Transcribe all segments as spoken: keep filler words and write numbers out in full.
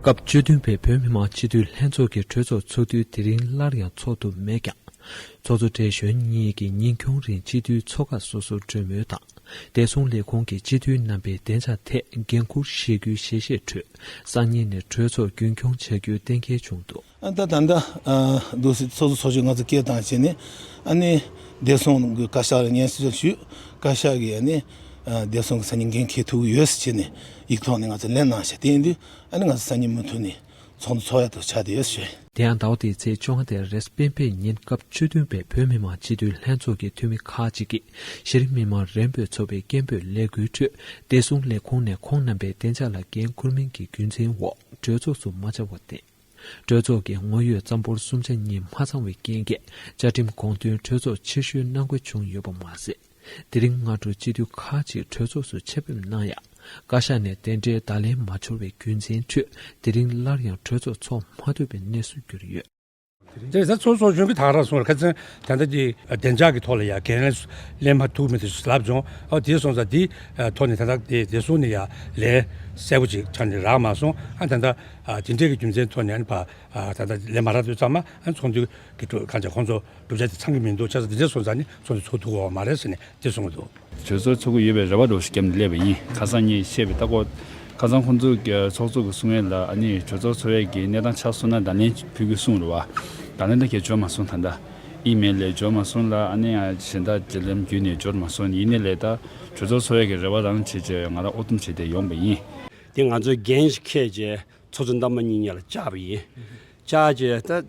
སྐབས་བཅུ་བདུན་པའི་བོད་མི་མང་སྤྱི་འཐུས་ལྷན་ཚོགས་ཀྱི་གྲོས་ཚོགས་ཚོགས་དུས་དེ་རིང་སླར་ཡང་ཚོགས་ཐུབ་མེད་ཀྱང་། ཚོགས་གཙོ་བགྲེས་གཞོན་གཉིས་ཀྱིས་ཉིན་གུང་རིང་སྤྱི་འཐུས་ཚོགས་ཁག་སོ་སོར་གྲོས་མོལ་དང་། བདེ་སྲུང་ལས་ཁུངས་ཀྱི་སྤྱི་འཐུས་རྣམ་པའི་བདེ་འཇགས་ཐད་འགན་འཁུར་བཞེས་རྒྱུའི་ཞལ་བཞེས་ཁྲོད། སང་ཉིན་ནས་གྲོས་ཚོགས་རྒྱུན་འཁྱོངས་བྱ་རྒྱུའི་གཏན་འཁེལ་བྱུང་འདུག་ཨ་ད་ད་ལྟ་ཨ་འདུག་སེ་ཚོགས་གཙོ་ཚོགས་གཞོན་ང་ཚོ་སྐད་བཏང་བྱས་ནས། ཨ་ནི་བདེ་སྲུང་གི་བཀའ་ཤག་ལ་སྙན་སེང་ཞུས། བཀའ་ཤག་གིས་ཨ་ནི་ཨ་བདེ་སྲུང་གི་སང་ཉིན་འགན་འཁྱེར་ཐུབ་ཀྱི་ཡོད་ཟེར་བྱས་ནས་ཡིག་ཐོག་ནས་ང་ཚོ་ལན་གནང་བྱས། དེ་ཡིན་དུས་ཨ་ནི་ང་ཚོ་སང་ཉིན་མུ་མཐུད་ནས་ཚོགས་འདུ་ཚོགས་ཡག་ཏུ་ཆགས་བསྡད་ཡོད་ཞུས། དེ་ཡང་ཟླ་བ་འདིའི་ཚེས་བཅོ་ལྔ་དེ་རེས་སྤེན་པའི་ཉིན་སྐབས་བཅུ་བདུན་པའི་བོད་མི་མང་སྤྱི་འཐུས་ལྷན་ཚོགས་ཀྱི་འཐུས་མི་ཁག་ཅིག་གིས་གཞི་རིམ་མི་མང་རིམ་པའི་ཚོགས་པའི་སྐད་འབོད་ལས་འགུལ་ཁྲོད། བདེ་སྲུང་ལས་ཁུངས་ནས་ཁོང་རྣམ་པའི་བདེ་འཇགས་ལ་འགན་འཁུར་མིན་གྱི་རྒྱུ་མཚན་འོག་གྲོས་ཚོགས་སུ་མ་བཅར་བར་བརྟེན། གྲོས་ཚོགས་ཀྱི་དངོས་ཡོད་རྩ་འབོར་གསུམ་ཆ་གཉིས་མ་ཚང་བའི་རྐྱེན་གྱིས། བཅའ་ཁྲིམས་དགོངས་དོན་གྲོས་ཚོགས་ཕྱིར་བཤོལ་གནང་དགོས་བྱུང་ཡོད་པ་མ་ཟད། དེ་རིང་སྔ་དྲོ་སྤྱི་འཐུས་ཁག་ཅིག་གྲོས་ཚོགས་སུ་ཆེད་ཕེབས་གནང་ཡང་། བཀའ་ཤག་ནས་དེ་འབྲེལ་བརྡ་ལན་མ་འབྱོར་བའི་རྒྱུ་མཚན་ཁྲོད། དེ་རིང་སླར་ཡང་གྲོས་ཚོགས་ཚོགས་མ་ཐུབ་པའི་གནས་ཚུལ་གྱུར་ཡོད། དེ་རེད། ཚོགས་གཙོ་གཞོན་གྱིས་ད་ག་རང་གསུངས་རེད། ཁ་སང་ད་ལྟ་དེ་བདེ་འཇགས་ཀྱི་ཐོག་ལ་ཡ་འགན་ལེན་ལེན་མ་ཐུབ་མེད་དེ་ལབ་བྱུང་། ཨ་དེ་སོང་ཙང་དེ་ཐོག་ནས་ད་ལྟ་དེ་དེ་སོང་ནས་ཡ་ལན་གསལ་པོ་ཅིག་ཆ་ནས་རག་མ་སོང་། ཨ་ད་ལྟ་དེ་འདྲས་ཀྱི་རྒྱུ་མཚན་ཐོག་ནས་ཨ་ནི་ཕ་ད་ལྟ་ལན་མ་རག་དུས་ཙམ་མ་ཨ་ཚོགས་འདུ་གི་གྲོས་གང་ཅི་ཁོང་ཚོ་གྲུབ་ཆ་དེ་ཚང་གི་མི་འདུག་ཆ་ཚང་དེ་འདྲས་སོང་ཙང་ནི་ཚོགས་འདུ་ཚོགས་ཐུབ་ཀྱི་ཡོད་མ་རེད་ཟེར་ནས་དེ་གསུངས་ཀྱི་འདུག་གྲོས་ཚོགས་ཚོགས་ཀྱི་ཡོད་པའི་རེ་བ་འདྲ་བོ་ཞིག་བརྒྱབ་ནས་སླེབས་པ་ཡིན། ཁ་སང་ངས་བཤད་པའི་ལྟ་སྐོར། ཁ་སང་ཁོང་ཚོ་གི་ཚོགས་གཙོ་གི་གསུང་ཡས་ལ་ཨ་ནི་གྲོས་ཚོགས་ཚོགས་ཡས་ཀྱི་གནས་སྟངས་ཆགས་སོང་ན་བརྡ་ལན་ཕུལ་དགོས་གསུངས་རེད་བ། བརྡ་ལན་ད་གས་འབྱོར་མ་སོང་། ད་ལྟ་ཨི་མེལ་ལས་འབྱོར་མ་སོང་ལ། ཨ་ནི་ཡང་གཞན་དག་བརྒྱུད་ལམ་བརྒྱུད་ནས་འབྱོར་མ་སོང་། ཡིན་ནའི་ལས་ད་གྲོས་ཚོགས་ཚོགས་ཡས་ཀྱི་རེ་བ་རང་བྱས་བྱས་ང་རང་ཨོ་དུམ་བྱས་ཏེ་ཡོང་པ་ཡིན། དེ་ང་ཚོས་འགན་ཞིག་འཁྱེར་བྱས་ཚོགས་གཙོ་རྣམ་པ་གཉིས་གཉིས་ལ་བཅར་བ་ཡིན། བཅར་བྱས་ད་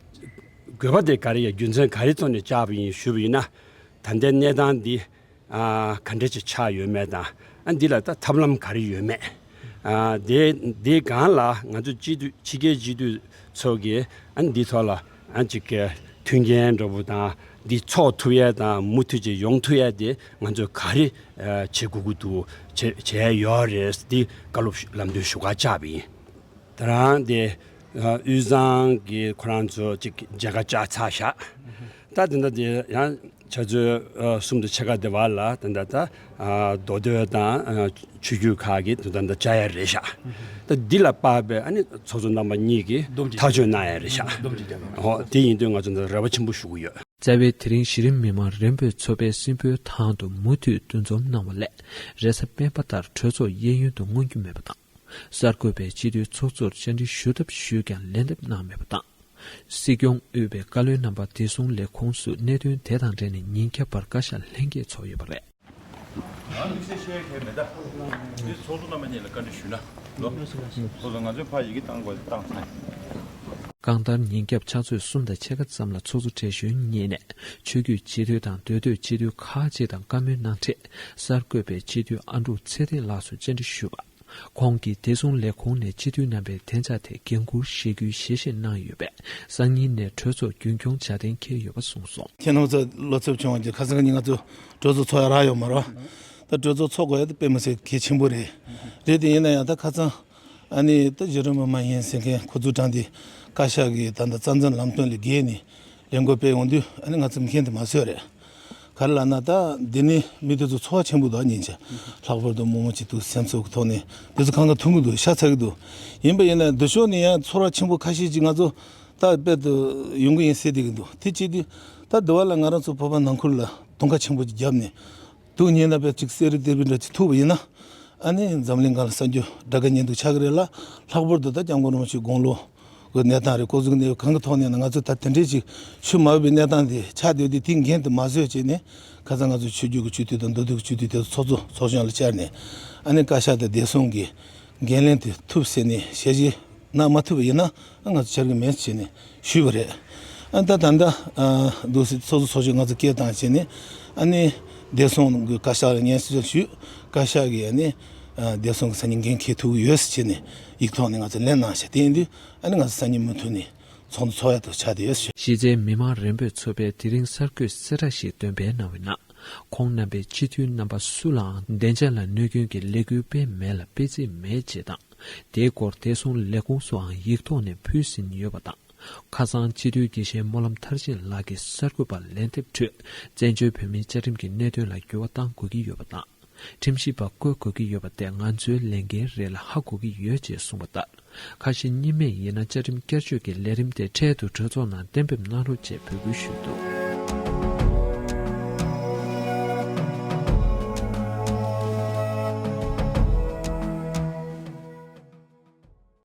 དགོས་པ་དེ་ག་རེ་ཡ་རྒྱུ་མཚན་ག་རེ་ཐོག་ནས་བཅར་བ་ཡིན་ཞུས་པ་ཡིན་ན། ད་ལྟའི་གནས་སྟངས་འདི། ཨ་ག་འདྲ་ཅིག་ཆགས་ཡོད་མེད་དང་། ཨ་འདི་ལ་ད་ཐབས་ལམ་ག་རེ་ཡོད་མེད། ཨ་དེ་དེའི་སྒང་ལ་ང་ཚོ་སྤྱི་འཐུས་ཕྱི་རྒྱལ་སྤྱི་འཐུས་ཚོ་གིས་ཨ་འདི་ཐོག་ལ་ཨ་ཅིག་གི་མཐུན་རྐྱེན་འདྲ་པོ་དང་འདི་ཚོགས་ཐུབ་ཡས་དང་མུ་མཐུད་ཅིག་ཡོང་ཐུབ་ཡས་དེ་ང་ཚོས་ག་རེ་ཨ་བྱེད་དགོས་ཀྱི་འདུག་བྱེད་བྱས་ཡོད་རེད། འདི་བཀའ་སློབ་ལམ་སྟོན་ཞུ་ག་བཅར་བ་ཡིན། དེ་རང་དེ་དབུས་གཙང་གི་ཁོ་རང་ཚོ་ཅིག་མཇལ་ཁ་བཅར་ཚར་ཤག་ད་དེ་འདྲ་དེ་ཡང་ཆུ་ཚོད་གསུམ་དང་ཕྱེད་ཀ་དེ་བར་ལ་དེ་འདྲ་ད་མདོ་སྟོད་དང་ཆོས་བརྒྱུད་ཁག་གི་དེ་འདྲ་ད་བཅར་ཡ་རེད་ཤག་ད་འདི་ལ་དཔག་པའི་ཨ་ནི་ཚོགས་གཙོ་རྣམ་པ་གཉིས་ཀྱིས་ཐག་གཅོད་གནང་ཡ་རེད་ཤག་འོ་དེ་ཡིན་དུས་ང་ཚོ་འདི་རེ་བ་ཆེན་པོ་ཞུ་གི་ཡོད། རྩ་བའི་དེ་རིང་གཞི་རིམ་མི་མང་རིམ་པས་ཚོགས་པའི་སྲིན་པོའི་ཐང་དུ་མུ་མཐུད་འདུ་འཛོམས་གནང་བ་ལས་རེས་གཟའ་སྤེན་པ་ལྟར་གྲོས་ཚོགས་གཡས་གཡོན་དུ་མངོན་རྒྱུ་མེད་པ་དང་། གསར་འགོད་པས་སྤྱི་འཐུས་ཚོགས་གཙོར་བཅར་འདྲི་ཞུ་ཐབས་ཞུས་ཀྱང་ལན་འདེབས་གནང་མེད་པ་དང་། སྲིད་སྐྱོང་དབུས་པའི་བཀའ་བློན་རྣམ་པ་བདེ་སྲུང་ལས་ཁུངས་སུ་གནད་དོན་དེ་དང་འབྲེལ་ནས་ཉིན་ཁྱབ་བར་བཀའ་ཤག་ལྷན་རྒྱས་ཚོགས་ཡོད་པ་རེད། ང་དམིགས་བསལ་བཤད་མཁན་མེད་ད། འདི་ཚོགས་གཙོ་རྣམ་པ་གཉིས་ལ་བཀའ་འདྲི་ཞུས་ན་ལོ། ཚོགས་གཙོ་ང་ཚོའི་ཕ་ཡི་གེ་བཏང་དགོས་བཏང་ཚར། གང་ལྟར་ཉིན་རྒྱབ་ཕྱག་ཚོད་གསུམ་དང་ཕྱེད་ཀ་ཙམ་ལ་ཚོགས་གཙོ་བགྲེས་གཞོན་གཉིས་ནས་ཆོས་བརྒྱུད་སྤྱི་འཐུས་དང་མདོ་སྟོད་སྤྱི་འཐུས་ཁག་ཅིག་དང་བཀའ་མོལ་གནང་འཕྲལ། གསར་འགོད་པས་སྤྱི་འཐུས་ཨ་འབྲུག་ཚེ་བརྟན་ལགས་སུ་བཅར་འདྲི་ཞུས་པ། ཁོང་གིས་བདེ་སྲུང་ལས་ཁུངས་ནས་སྤྱི་འཐུས་རྣམ་པའི་བདེ་འཇགས་ཐད་འགན་འཁུར་བཞེས་རྒྱུའི་ཞལ་བཞེས་གནང་ཡོད་པས། སང་ཉིན་ནས་གྲོས་ཚོགས་རྒྱུན་འཁྱོངས་བྱ་གཏན་འཁེལ་ཡོད་པ་གསུངས་སོང་། ཁྱེད་རྣམ་ཚོ་བློ་འཚབ་བྱུང་བ་གྱིས། ཁ་སང་ཉིན་ང་ཚོ་གྲོས་ཚོགས་ཚོགས་ཡ་རག་ཡོད་མ་རེད། ད་གྲོས་ཚོགས་ཚོགས་དགོས་ཡ་དེ་དཔེ་མི་སྲིད་གལ་ཆེན་པོ་རེད། རེད་དེ་ཡིན་ན་ཡང་ད་ཁ་སང་ཨ་ནི་ད་གཞི་རིམ་མི་མང་ཡིན་ཟེར་མཁན་ཁོ་ཚོ་དྲངས་ཏེ་བཀའ་ཤག་གིས་ད་ལྟ་རྩ་འཛིན་ལམ་སྟོན་ལས་འགལ་ནས་ལས་འགུལ་སྤེལ་ཡོང་དུས་ཨ་ནི་ང་ཚོ་མཁྱེན་དེ་མ་བཟོད་རེད། ག་རེ་ལབ་ན་ད་འདི་ནི་མི་དེ་ཚོ་ཚོར་བ་ཆེན་པོ་འདུག་ཉིན་བྱེད་ལྷག་པར་དུ་མི་མང་ཅིག་འདུག་སེམས་ཚོར་གི་ཐོག་ནས་དེ་ཚོ་གང་ག་མཐུན་གི་འདུག་ཤ་ཚ་གི་འདུག་ཡིན་པ་ཡིན་ན་འདི་ཕྱོགས་ནས་ཡང་ཚོར་བ་ཆེན་པོ་ཁ་ཤས་ཅིག་ང་ཚོ་ད་དཔེ་དུ་ཡོང་གི་ཡིན་ཟེར་བསྡད་ཀྱི་འདུག་དེ་བྱེད་དུས་ད་འདི་བ་ལ་ང་རང་ཚོ་བོད་པ་ནང་ཁུལ་ལ་གདོང་ཁ་ཆེན་པོ་ཅིག་བརྒྱབ་ནས་འདུག་ཉིན་ལ་དཔེ་ཅིག་གསེར་རི་གཏེར་བུ་འདྲ་ཅིག་ཐུག་པ་ཡིན་ན་ཨ་ནི་འཛམ་གླིང་སྒང་ལ་གསར་འགྱུར་དྲ་དགའ་ཉན་འདུག་ཆགས་ཀྱི་རེད་ལ། ལྷག་པར་དུ་ད་སྐྱབས་མགོན་རིན་པོ་ཆེའི་དགུང་ལོ་གི་གནས་སྟངས་རེད། ཁོ་ཚོ་གི་གནས་བབ་གང་གི་ཐོག་ནས་ན་ང་ཚོ་ད་དེ་འདྲའི་ཅིག་ཤུལ་མ་བབས་པའི་གནས་སྟངས་དེ་ཆགས་བསྡད་དུས་དེ་འགན་དེ་མ་བཟོད་བྱས་ནས་ཁ་སང་ང་ཚོ་ཆོས་བརྒྱུད་ཀྱི་སྤྱི་འཐུས་དང་མདོ་སྟོད་ཀྱི་སྤྱི་འཐུས་དེ་ཚོ་ཚོགས་གཙོ་ཚོགས་གཞོན་ལ་བཅར་ནས་ཨ་ནི་བཀའ་ཤག་དང་བདེ་སྲུང་གི་འགན་ལེན་དེ་ཐུབ་ཟེར་ནས་ཞལ་བཞེས་གནང་མ་ཐུབ་པ་ཡིན་ན་ང་ཚོ་བཅར་གི་མེད་ཟེར་ནས་ཞུས་པ་རེད། ཨ་ད་ད་ལྟ་ཨ་འདུག་སེ་ཚོགས་གཙོ་ཚོགས་གཞོན་ང་ཚོ་སྐད་བཏང་བྱས་ནས་ཨ་ནི་བདེ་སྲུང་གི་བཀའ་ཤག་ལ་སྙན་སེང་ཞུས། བཀའ་ཤག་གིས་ཨ་ནི་ཨ་བདེ་སྲུང་གི་སང་ཉིན་འགན་འཁྱེར་ཐུབ་ཀྱི་ཡོད་ཟེར་བྱས་ནས་ཡིག་ཐོག་ནས་ང་ཚོ་ལན་གནང་བྱས། དེ་ཡིན་དུས་ཨ་ནི་ང་ཚོ་སང་ཉིན་མུ་མཐུད་ནས་ཚོགས་འདུ་ཚོགས་ཡག་ཏུ་ཆགས་བསྡད་ཡོད་ཞུ། གཞི་རྩའི་མི་མང་རིམ་པས་ཚོགས་པས་དེ་རིང་གསར་འགོད་གསལ་བསྒྲགས་ཤིག་འདོན་སྤེལ་གནང་བའི་ནང་། ཁོང་རྣམ་པས་སྤྱི་འཐུས་རྣམ་པ་སུ་ལའང་བདེ་འཇགས་ལ་གནོད་སྐྱོན་གྱི་ལས་འགུལ་སྤེལ་མེད་ལ་སྤེལ་རྩིས་མེད་ཅེས་དང་། དེའི་སྐོར་བདེ་སྲུང་ལས་ཁུངས་སུའང་ཡིག་ཐོག་ནས་ཕུལ་ཟིན་ཡོད་པ་དང་། ཁ་སང་སྤྱི་འཐུས་དགེ་བཤེས་སྨོན་ལམ་མཐར་ཕྱིན་ལགས་ཀྱིས་གསར་འགོད་པར་ལན་འདེབས་ཁྲོད། བཙན་བྱོལ་བོད་མིའི་བཅའ་ཁྲིམས་ཀྱི་གནད་དོན་ལ་འགྱུར་བ་གཏང་དགོས་ཀྱི་ཡོད་པ་དང་། ཁྲིམས་ཞིབ་པ་བསྐོ་དགོས་ཀྱི་ཡོད་པ་དེ་ང་ཚོའི་ལས་འགན་རེད་ལ་ཧ་གོ་གི་ཡོད་ཅེས་གསུངས་པ་ལྟར། ཁ་ཞེ་གཉིས་མེད་ཡིན་ན་བཅའ་ཁྲིམས་བསྐྱར་བཅོས་ཀྱི་ལས་རིམ་དེ་འཕྲལ་དུ་གྲོས་ཚོགས་ནང་གཏན་འབེབས་གནང་རོགས་ཅེས་འབོད་སྐུལ་ཞུས་འདུག།